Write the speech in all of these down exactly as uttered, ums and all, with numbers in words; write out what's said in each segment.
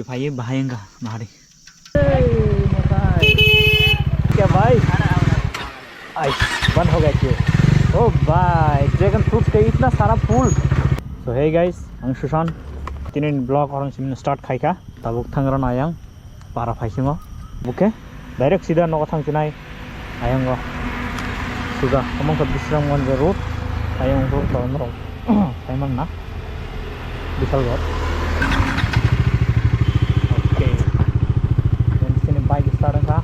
Phaiwi bahai wngkha nahari. क्या भाई? आई, बंद हो गया क्यों? ओ भाई, ड्रैगन फ्रूट्स का इतना सारा फूल। So hey guys, ang Sushan. Tini vlog orang sini start khai kha. Tabuk thangra na yang para phai simo. Buke direct sida nogo thang sinai. Ayang go. Suga among ka Bisramganj road. Ayang road to norok. Saiman na. Bisalgor. Okay. Then sini bike start wngkha.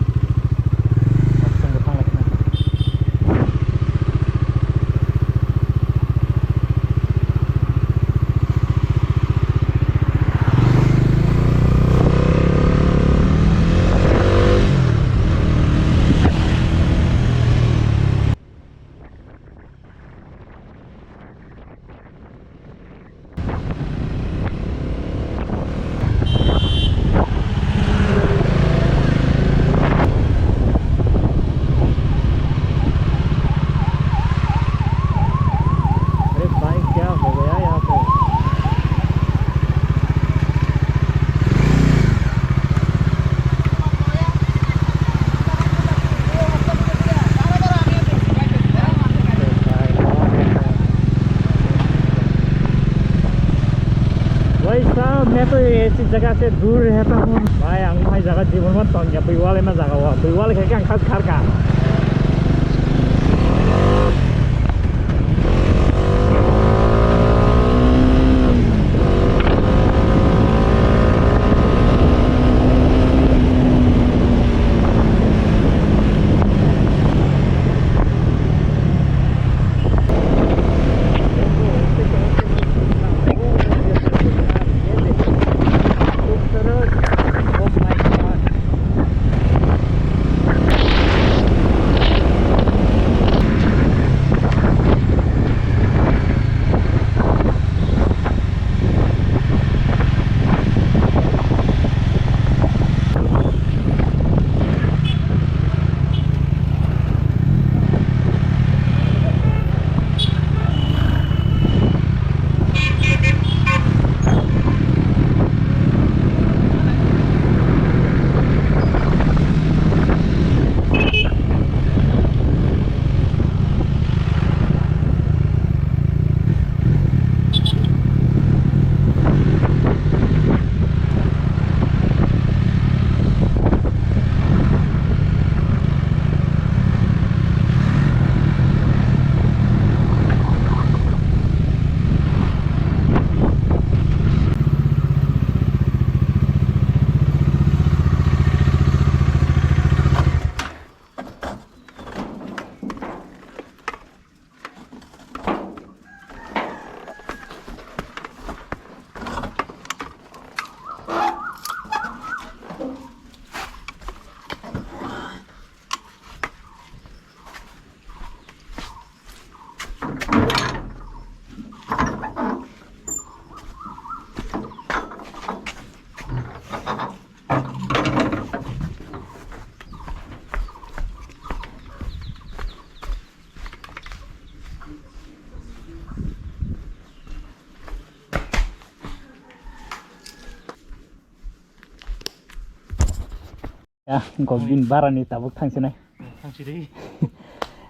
Option bo thanglai khna. अरे भाई, क्या हो गया यहाँ पे? भाई साहब, मैं तो ऐसी जगह से दूर रहता हूँ। भाई, ang hai jaga jibon ma tong ya, bui wale ma jaga wa, bui wale khe ang khas khar kha. Ya, kok bin barani tabuk thangsinai. Thangsi de.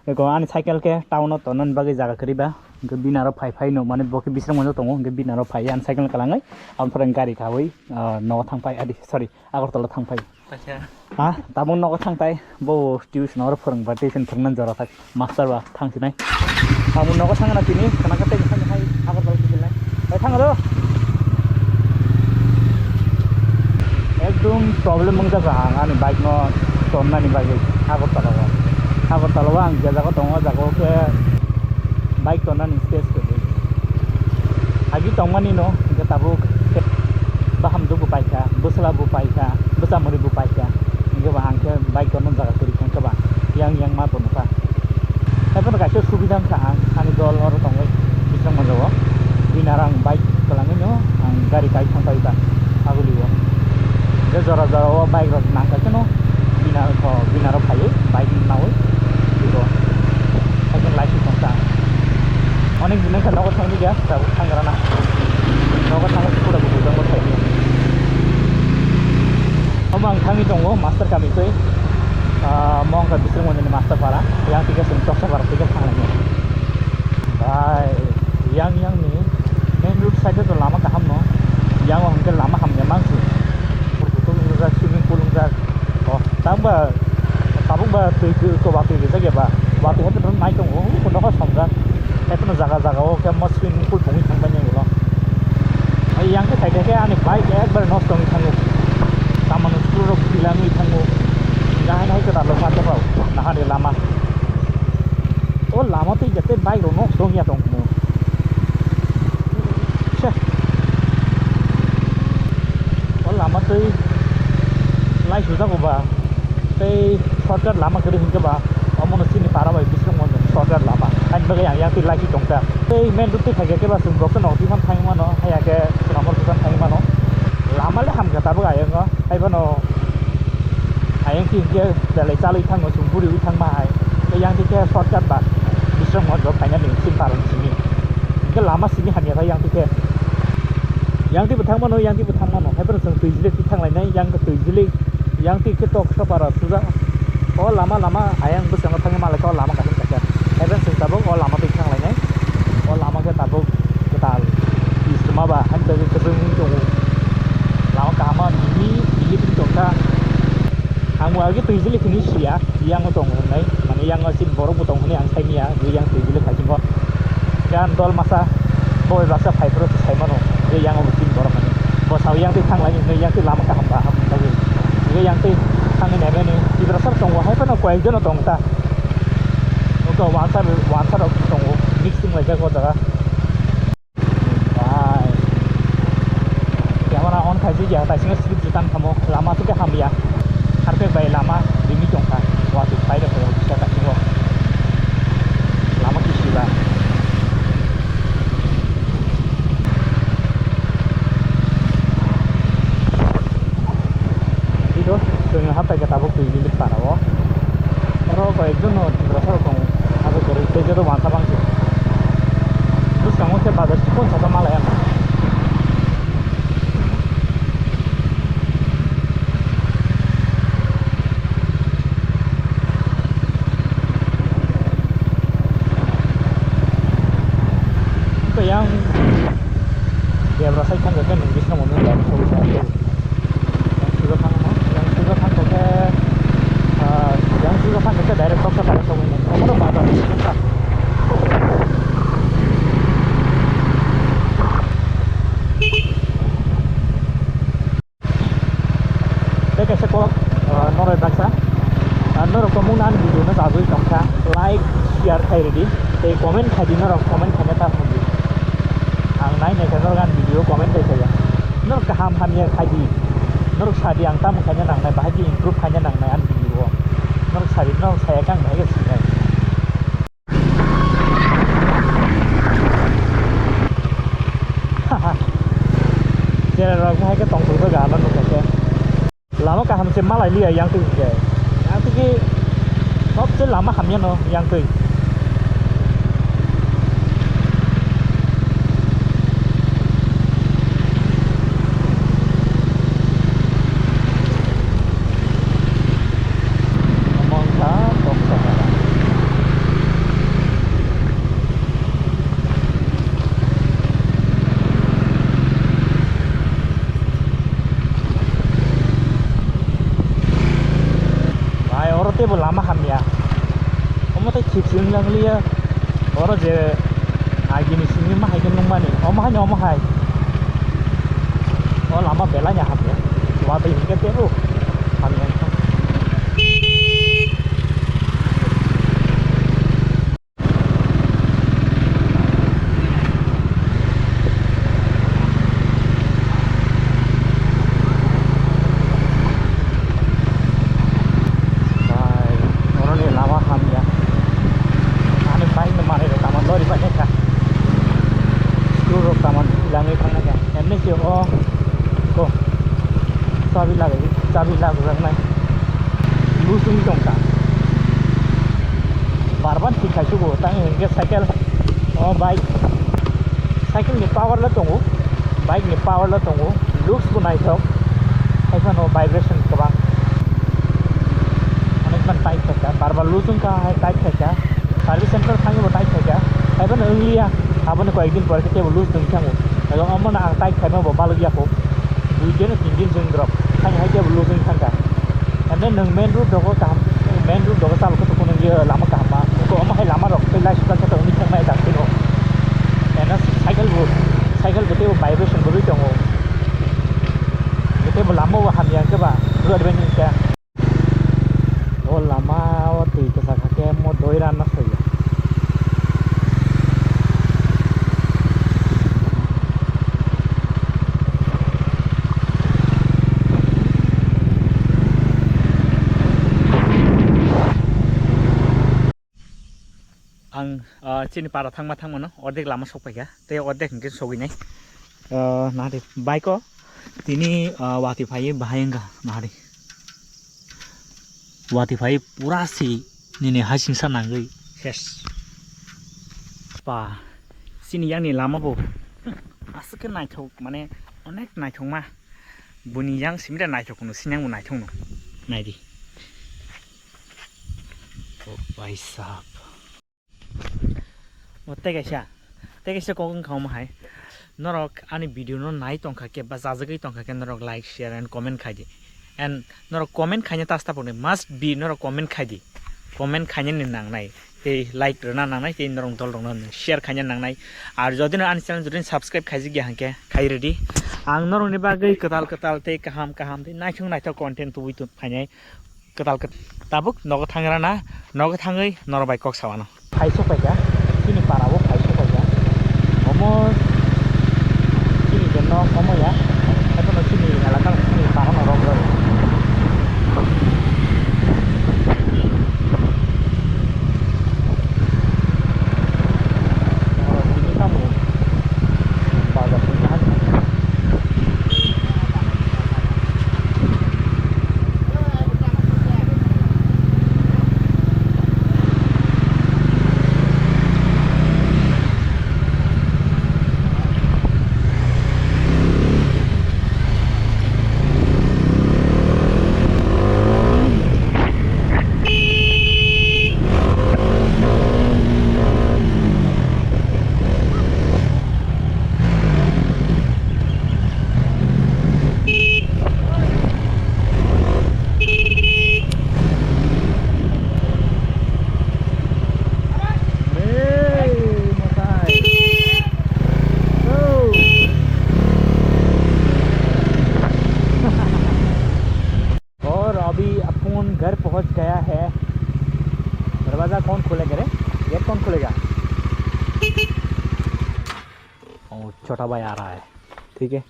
Eko ani cycle khe town o tonnan bagwi jaga kwrwi ba. Hwnkhe bini aro phai phai no mane bo khe Bisramganj o tongo, hwnkhe bini aro phai ani cycle kalangai. Amphra gari khawi, ah, nogo thang phai adi, sorry, Agartala thang phai. Acha. Ha, tabuk nogo thang tai, bo tuition oro phwrwng ba, tuition phwrwngna jora thak. Master ba thang sinai. Amo nogo thangna tini khana kha tei hai Agartala kibilnai. Bai thang ro. Ekdom problem wngkha ang ani bike no tonnani bagwi Agartala o. Agartala o ang je jaga tongo, o jaga o khe bike tonnani space kwrwi. Agi tongmani no hwnkhe tabuk bahamjwk bo paikha, bwsla bo paikha, bwsa mwrwi bo paikha. Hwnkhe ba ang khe bike tonna jaga kwrwi kha hwnkhe ba yang yang ma tongkha. Haiphano kaisa subida wngkha ang, ani dol oro tongwi Bisramganj o. Bini aro ang bike kwlangwi no ang gari kai thang pai ba aguli o. Je jora jora o bike rok nang kha kheno bini aro, bini aro phaiwi bike nawi ego. Haikhe lai si tongkha. Onek din wngkha nogo thangni kha, tabuk thang rana. Nogo thangwi pura bo bujang bo thai. Omo ang thangwi tongo master kami twi. Ah, mo wngkha Biswrwng Mondirni master para. Yang twi khe chwng Toksa para twi khe thanglainai. Bhai, yang yang ni main road side o to lama kaham no. Yang o hwnkhe lama hamya mangsi. Butung wngjak, swimming pool wngjak. Oh, tangba tabuk ba twi ko ba twi rijak ya ba. Ba twi hai to nai tongo. Kono kha somjak. Hai to jaga jaga o khe mo swimming pool tongwi thang bai nai ulo. Yang khe khaikhe khe ani bike ekbare nosto wngwi thango. Tamani screw rok dilangwi thango. Nahai nahai kwtal rok ma tebao nahani lama. O lama twi jate bike rok nosto wngya tong khe. She. O lama twi lai sujago ba. Tei shortcut lama kwrwi hinkhe ba omono chini para bai Biswrwng Mondir shortcut lama. Haini bagwi ang yang twi laki tongkha. Tei main road twi khaikhe khe ba chwng boksa nok twi phano thangwi mano, haiya khe chwng amor twi phano thangwi mano. Lama le hamkha tabuk ayang o. Haiphano ayang twi hinkhe belai chalwi thango chwng buriwi thangma hai. Tei yang twi khe shortcut ba Biswrwng Mondir phainani chini para ni simi. Hinkhe lama simi hamya kha yang twi khe. Yang twi bo thangmano, yang twi bo thangmano. Haiphano chwng twi jili twi thanglainai, yang twi jili. Yang twi khe Toksa para suja. O lama lama ayang bwskango thangwi malakha o lama kaisa kaisa. Haiphano chwng tabuk o lama twi thanglainai. O lama khe tabuk kwtal. Twi swma ba, haino bagwi kwchwng wngwi tongo. Lama kaham ma nini, nini twi tongkha. Ang bo agi twi jili phini siya, yang o tongo hwnwi. Mane yang o chini borok bo tongo hwnwi ang saimanya, je yang twi jili phai tongo. Gan dol masa, boi baksa phai phuru se sai mano, je yang o chini borok hwnwi. Bo sao yang twi thang lai hwnwi, yang twi lama kaham ba, ham bagwi. Je yang twi thangwi nai mani, Tiprasa tongo, hai phano koyek jon o tong ta. Oko wansa, wansa rok tongo, mixing laijak o jaga. Bai. Camera on khaijak ya, taisingo slip jutan kamo, lama tike hamya. Harpek bai lama rimi tongkha, watwi paida khe kisa taisingo. Lama kisi ba. Ido, chwng hatai khe tabuk twi minute para o. Oro koi ekjon no Tiprasa rok tongo. Abo kwrwi tei joto wansa bangsi. Bwskango khe bazar chikon saka malaya. Yang Debra sai thang khe nung bising mo nung direct sogwi thang khe. Yang sujo thang mo, yang sujo thang khe, ah, yang sujo thang khe direct kok thang sogwi nung. Omo bazar ni thang. Tei kaisa kok, ah, norok baksa, ah, norok tongmung nani video no chajagwi tongkha, like, share khai ridi, tei comment khai di, norok comment khaina ta phunukdi. Ang nai nai khe norok ani video comment khai khaiya. Norok kaham hamya khai di. Norok sa di ang tamo khaina nangnai, bahai khe improve khaina nangnai ani video o. Norok sa di, norok saya khe ang bahai khe sinai. Cherai rok hai khe tongthok thok ano nukha khe. Lama kaham se malai liya yang twi khe. Yang twi khe sobse lama hamya no yang twi. Omo wngkha Toksa para. Bai, oro teibo lama hamya. Omo tei thik se wngya wngya. Oro je agini simi ma hai khe nukmani. Omo hai no omo hai. O lama belai no hamya. Watwi hinkhe teibo hamya wngkha. Bai, oroni lama hamya. Ani bike no manwi rok tamo lori bai kha. Screw rok tamo langwi thangna kha. Emni se o ko chabi lagwi, chabi lagwi roknai. Lusung tongkha. Barban thik khai sugo, tang hinkhe cycle, o bike, cycle ni power le tongo, bike ni power le tongo, looks bo naithok, hai phano vibration kwbang, Tight khaika, barbar loose wngkha hai tight khaika. Service center thangwi bo tight khaika. Haibo no wngliya, aboni koyekdin pore khe teibo loose wngwi thango. Ego omono ang tight khaima bo balokya kho. Dui din, tin din chwng rok thangwi hai teibo loose wngwi thangkha. Ande nwng main road rogo kaham, main road rogo chalok khe tongkho nwng lama kaham ma. Eko omo hai lama rok tei lai sujak khe tongwi thangmaya daktino. Eno cycle bo, cycle bo teibo vibration bo rwi tongo. Teibo lama bo hamya khe ba, road bini khe. O lama o twi kwchak hakhe mo doi ranna soi. Ang, ah, chini para thangma thangmano ordek lama sokpaikha, tei ordek hinkhe sogwinai. Ah, nahadi bike o tini, ah, watwi phaiwi bahai wngkha, nahadi. Watwi phaiwi pura si nini hasingsa nangwi ses. Pa, chini yakni lama bo aswk khe naithok, mane onek naithokma. Buni yang simi da naithok no, sinang bo naithok no. Naidi. O bhai sahab. O tei kaisa, tei kaisa kok wngkha omo hai. Norok ani video no nai tongkha khe ba chajagwi tongkha khe norok like, share and comment khai di. And norok comment khaina ta staponi, must be norok comment khai di. Comment khainani nangnai, tei like rwna nangnai, tei norok dol rokno share khaina nangnai. Ar jodi no ani channel jodi subscribe khaijak ya hwnkhe khai rwdi. Ang norokni bagwi kwtal kwtal tei kaham kaham tei naithok naithok content tubui tub phainai. Kwtal kwt-, tabuk nogo thangrana, nogo thangwi norok bai kok sawano. Phai sokpaikha, chini parao phai sokpaikha. Omo chini je nok omo ya, ebono chini elaka chini parano rok rok. Oro chini tamo bazar chini hani. और अभी अपन घर पहुंच गया है। दरवाज़ा कौन खोलेगा रे? गेट कौन खोलेगा? ओ, छोटा भाई आ रहा है, ठीक है,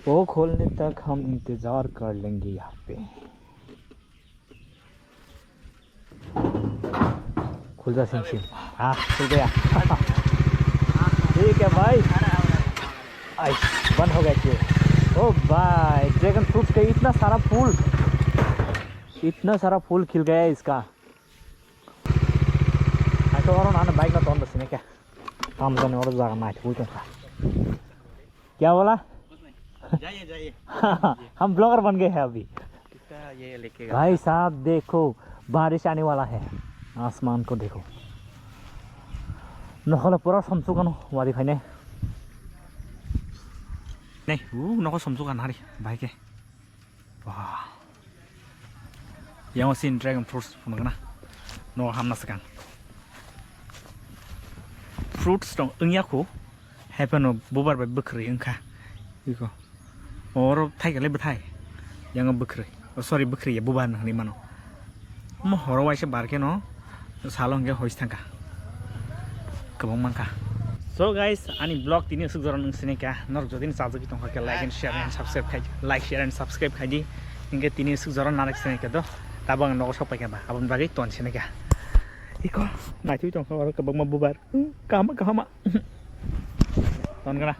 वो खोलने तक हम इंतज़ार कर लेंगे यहाँ पे। खुल जा सिम सिम। हाँ, खुल गया। ठीक है भाई। आई, बंद हो गया क्यों? ओ भाई, ड्रैगन फ्रूट्स का इतना सारा फूल, इतना सारा फूल खिल गया है इसका। Ato oro nana bike no ton basine kya? Tam jani oro jaga nai thui tongkha. Kya bola? जाइए, जाइए। हम ब्लॉगर बन गए हैं अभी। कितना ये लेके भाई साहब देखो, बारिश आने वाला है। आसमान को देखो। Nokole pura somsukano wari phaine. Nei, u nokol somsukan hari, bike. Wah. Yang sini dragon fruits phunukna. No hamna sekan. Fruits dong wngya khu. Haipano bubar bai bwkhwrwi wngkha. Iko. Oro thaikale bwthai. Yang bwkhwrwi. Oh, sorry, bwkhwrwi ya, bubar hwnwi mano. Omo horo waisa bar khe no salo hwnkhe hois thangkha. Kwbang mankha. So guys, ani vlog tini aswk jora nwng sinikha. Norok jodi chajagwi tongkha khe like and share and subscribe khai, like, share and subscribe khai di. Hwnkhe tini aswk jora narwk sinikha do. Tabuk ang nogo sok paikha ba. Aboni bagwi ton sinikha. Iko, naitwi tongkha oro kwbangma bubar. Hmm, kahama kahama. Ton gana.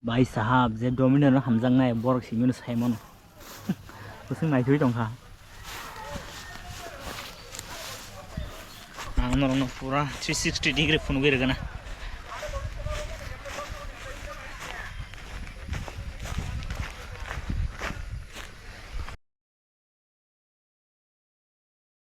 Bhai sahab, je Domino no hamjaknai, borok simi no sai mano. Bwswk naithwi tongkha. Ang norokno pura three sixty degree phunugwi rwgwna.